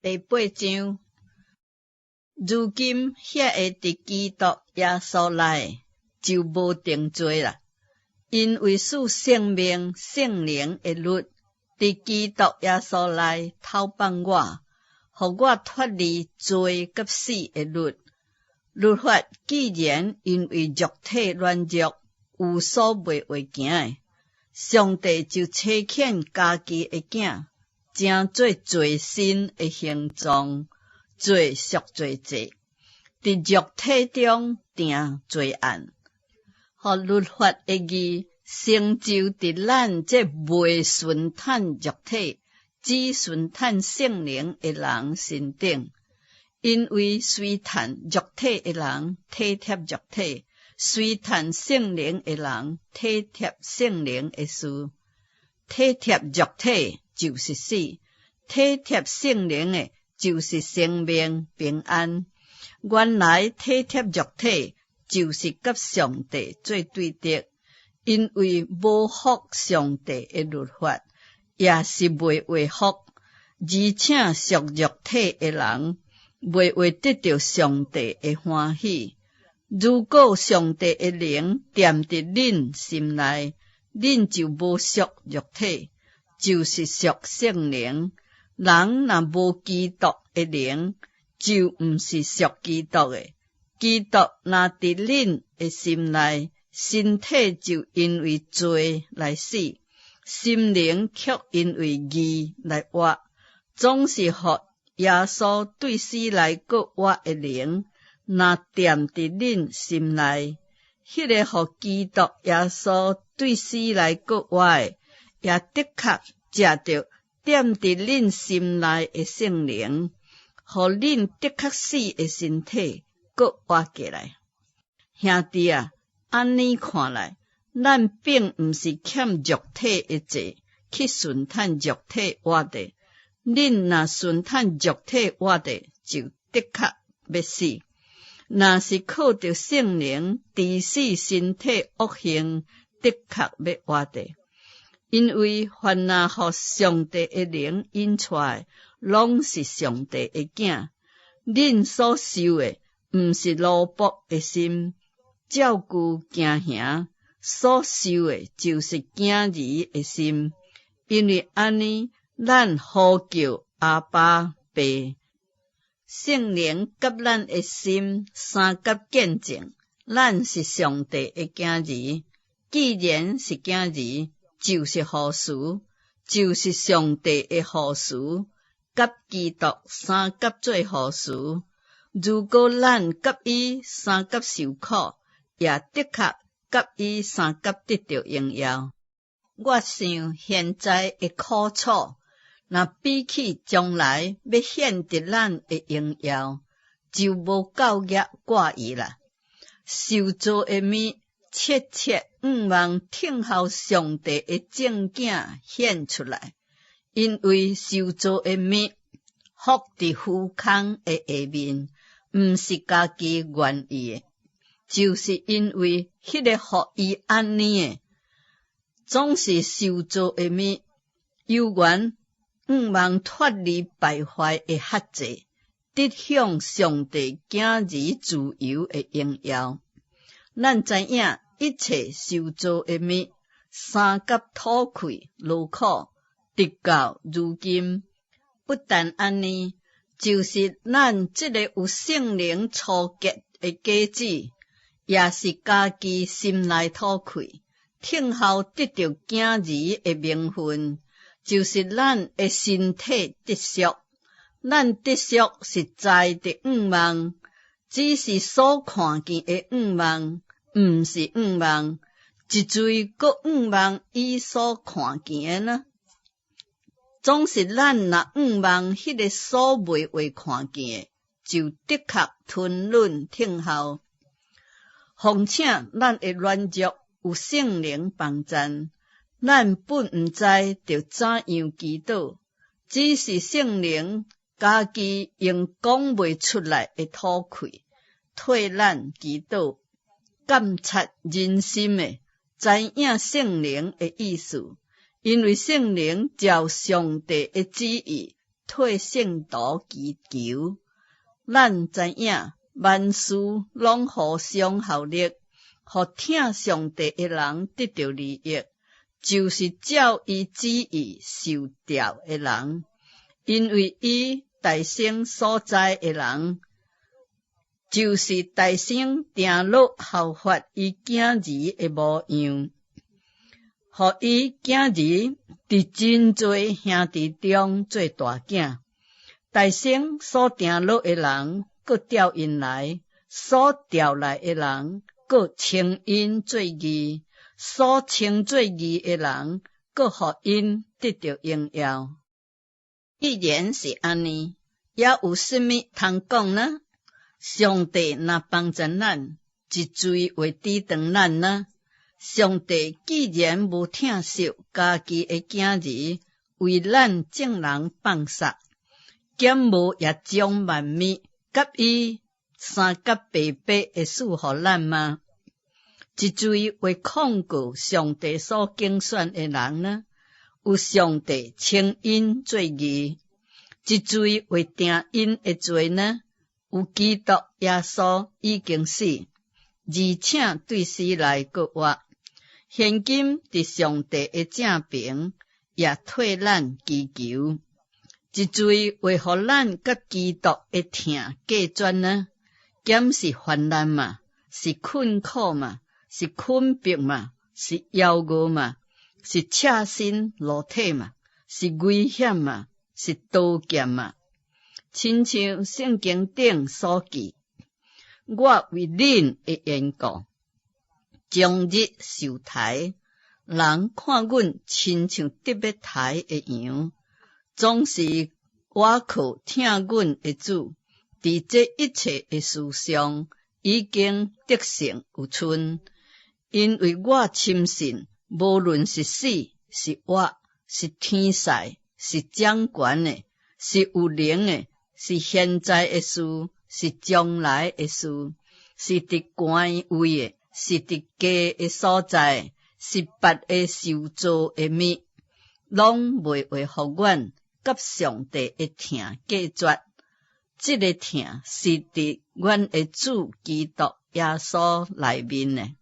第八章，如今遐个佇基督耶穌內就無定罪啦，因為賜生命聖靈的律，佇基督耶穌內偷放我，予我脫離罪佮死的律。律法既然因為肉體軟弱有所袂會行的，上帝就差遣家己的囝，成做罪身的形狀，做贖罪祭，佇肉體中定罪案，予律法的義成就佇咱這袂順趁肉體，只順趁聖靈的人身頂。因為隨趁肉體的人體貼肉體，隨趁聖靈的人體貼聖靈的事。體貼肉體就是死，體貼聖靈的就是生命平安。原來體貼肉體就是佮上帝做對敵，因為無服上帝的律法，也是袂會服，而且屬肉體的人，袂會得著上帝的歡喜。如果上帝的靈踮佇恁心內，恁就無屬肉體，就是屬聖靈。人若無基督的靈，就毋是屬基督的。基督若佇恁的心內，身體就因為罪來死，心靈卻因為義來活。總是予耶穌對死來閣活的靈，若踮佇恁心內，彼個予基督耶穌對死來閣活的，也的確藉著踮佇恁心內的聖靈，予恁的確死的身體閣活過來。兄弟啊，按呢看來，咱並毋是欠肉體的債，去順趁肉體活的。恁若順趁肉體活的，就的確欲死；若是靠著聖靈治死身體惡行，的確欲活的。因為凡若予上帝的靈引帶，攏是上帝的囝。恁所受的，毋是奴僕的心，照舊驚嚇；所受的，就是囝兒的心。因為按呢，咱呼叫阿爸父，聖靈佮咱的心相佮見證，咱是上帝的囝兒。既然是囝兒，就是後嗣，就是上帝的後嗣，佮基督相佮做後嗣。如果咱佮伊相佮受苦，也的確佮伊相佮得著榮耀。我想現在的苦楚，若比起將來欲顯佇咱的榮耀，就無夠額掛意啦。受造的物切切向望等候上帝的正囝顯出來，因為受造的物伏佇虛空的下面，毋是家己願意的，就是因為彼個予伊按呢的。總是受造的物，猶原向望脫離敗壞的轄制，得享上帝囝兒自由的榮耀。咱知影一切受造的物，相佮吐氣勞苦，直到如今。不但按呢，就是咱這个有聖靈初結的果子，也是家己心內吐氣。等候得著囝兒的名分，就是咱的身體得贖。咱得贖是在佇向望，只是所看見的向望，毋是向望。一濟閣向望伊所看見的呢？總是咱若向望彼个所袂會看見的，就的確吞忍等候。況且咱的軟弱，有聖靈幫贊，咱本毋知著怎樣祈禱，只是聖靈家己用講袂出來的吐氣，替咱祈禱，鑒察人心的，知影聖靈的意思，因為聖靈照上帝的旨意，替聖徒祈求。咱知影萬事攏互相效力，予疼上帝的人得著利益，就是照伊旨意受召的人。因為伊大先所知的人，就是大先定落效法伊囝兒的模樣，予伊囝兒佇真濟兄弟中做大囝。大先所定落的人，閣召𪜶來；所召來的人，閣稱𪜶做義；所稱做義的人，閣予𪜶得著榮耀。既然是按呢，猶有啥物通講呢？上帝若幫贊咱，一罪會抵擋咱呢？上帝既然無疼惜家己的囝兒，為咱眾人放殺，敢無也將萬物佮伊相佮白白的賜予咱嗎？一罪會控告上帝所揀選的人呢？有上帝稱𪜶做義。一罪會定𪜶的罪呢？有基督耶穌已經死，而且對死來閣活。現今佇上帝的正爿，也替咱祈求。一罪會予咱佮基督的疼隔絕呢？敢是患難嗎？是困苦嗎？是困迫嗎？是枵餓嗎？是赤身露體嗎？是危險嗎？是刀劍嗎？親像聖經頂所記，我為恁的緣故，終日受刣，人看阮親像得欲刣的羊，總是倚靠疼阮的主，佇這一切的事上已經得勝有剩。因為我深信，無論是死是活，是天使，是掌權的，是有能的，是現在的事，是將來的事，是佇懸位的，是佇低的所在，是別的受造的物，攏袂會予阮佮上帝的疼隔絕。這个疼是佇阮的主基督耶穌內面的。